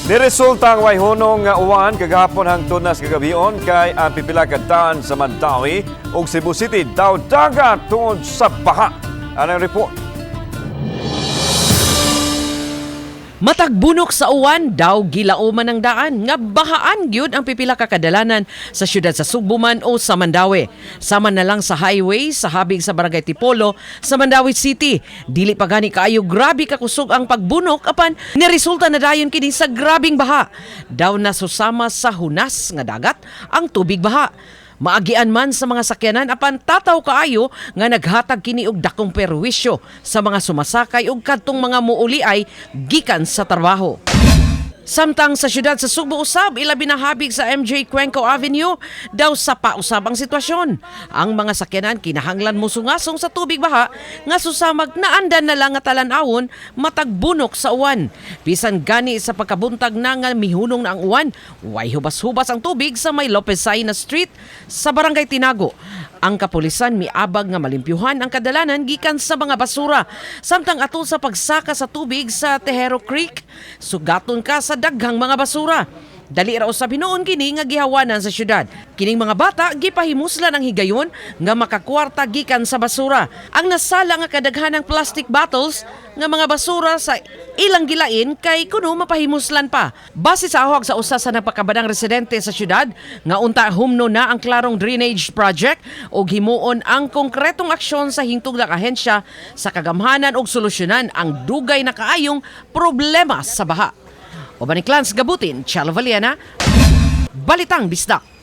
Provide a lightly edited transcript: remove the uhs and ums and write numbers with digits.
Niresulta ang way hunong nga uwan kagahapon hangtod na sa kagabion kay ang pipila ka daan sa Mandaue ug Cebu City daw dagat tungod sa baha. Anong report? Matag bunok sa uwan daw gilauman ng daan nga bahaan gyud ang pipila ka kadalanan sa syudad sa Sugbo man o sa Mandaue. Sama na lang sa highway sa habig sa Barangay Tipolo sa Mandaue City. Dili pa gani kaayo grabe ka kusog ang pagbunok apan niresulta na dayon kini sa grabing baha. Daw nasusama sa hunas nga dagat ang tubig baha. Maagian man sa mga sakyanan apan tataw kaayo nga naghatag kini og dakong perwisyo sa mga sumasakay ug kadtong mga muuli ay gikan sa trabaho. Samtang sa syudad sa Sugbo usab, ilabi na habig sa MJ Cuenco Avenue, daw sa pausab ang sitwasyon. Ang mga sakyanan kinahanglan musungasong sa tubig baha nga susamag naandan na lang nga talan-awon matag bunok sa uwan. Bisan gani sa pagkabuntag na nga mihunong na ang uwan, way hubas-hubas ang tubig sa may Lopez Saina Street sa Barangay Tinago. Ang kapulisan miabag nga malimpyuhan ang kadalanan gikan sa mga basura. Samtang atol sa pagsaka sa tubig sa Tejero Creek, sugaton ka sa daghang mga basura. Dali ra usab hinuon kini nga gihawanan sa syudad. Kining mga bata gipahimuslan ang higayon nga makakwarta gikan sa basura. Ang nasala nga kadaghanang plastic bottles nga mga basura sa ilang gilain kay kuno mapahimuslan pa. Base sa ahog sa usa sa nagpakabadang residente sa syudad nga unta humno na ang klarong drainage project ug himuon ang konkretong aksyon sa hingtuglang ahensya sa kagamhanan ug solusyonan ang dugay na kaayong problema sa baha. Uban ni Clans Gabutin, Chalo Valiena, Balitang Bisdak.